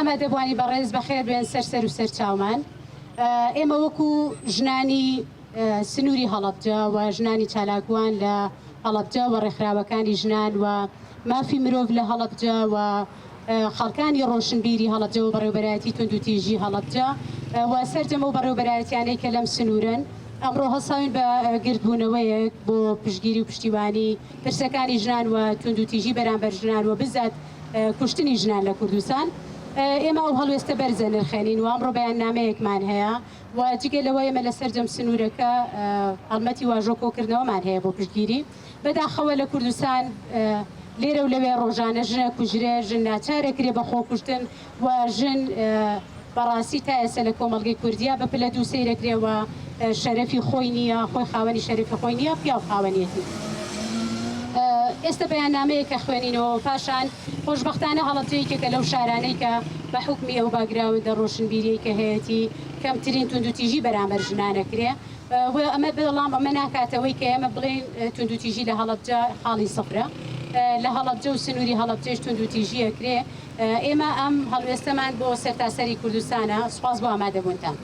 ئامادەبووانی بەڕێز بەخێر بێن سەر سەر و سەر چاومان. ئێمە وەکو ژنانی سنووری هەڵەبجە و ژنانی چالاکوان لە هەڵەبجە و ڕێکخراوەکانی ژنان و مافی مرۆڤ لە هەڵەبجە و خەڵکانی ڕۆشنبیری هەڵەبجە و بەڕێوەبەرایەتی توندوتیژی هەڵەبجە و سەرجەم ئەو بەڕێوەبەرایەتیانەی کە لەم سنوورەن ئەمڕۆ هەڵساوین بە گردبوونەوەیەک بۆ پشتگیری و پشتیوانی پرسەکانی ژنان و توندوتیژی بەرامبەر ژنان و بزات کوشتنی ژنان لە کوردستان. ئێمە ئەو هەڵوێستە بەرزە نرخێنین و ئەمڕۆ بەیاننامەیەکمان هەیە و جگە لەوە ئێمە لە سەرجەم سنوورەکە هەڵمەتی واژۆ کۆکردنەوەمان هەیە بۆ پشتگیری. بەداخەوە لە کوردستان لێرە و لەوێ ڕۆژانە ژن ئەکوژرێ، ژن ناچار ئەکرێ بە خۆکوشتن و ژن بەڕاستی تا ئێستا لە کۆمەڵگەی کوردیا بە پلە دوو سەیر ئەکرێ و شەرەفی خۆی نییە، خۆی خاوەنی شەرەفی خۆی نییە، پیاو خاوەنیەتی. ئێستا بەیاننامەیەک ئەخوێنینەوە و پاشان خۆشبەختانە هەڵەبجە یەکێکە لەو شارانەی کە بە حوکمی ئەو باکگراوندە ڕۆشنبیریەی کە هەیەتی کەمترین توندوتیژی بەرامبەر ژنان ئەکرێ و ئەمە بەڵام ئەمە ناکاتەوەی کە ئێمە بڵێین توندوتیژی لە هەڵەبجە خاڵی سفرە لە هەڵەبجە و سنووری هەڵەبجەیش توندوتیژی ئەکرێ. ئێمە ئەم هەڵوێستەمان بۆ سەرتاسەری کوردستانە. سوپاس بۆ ئامادەبوونتان.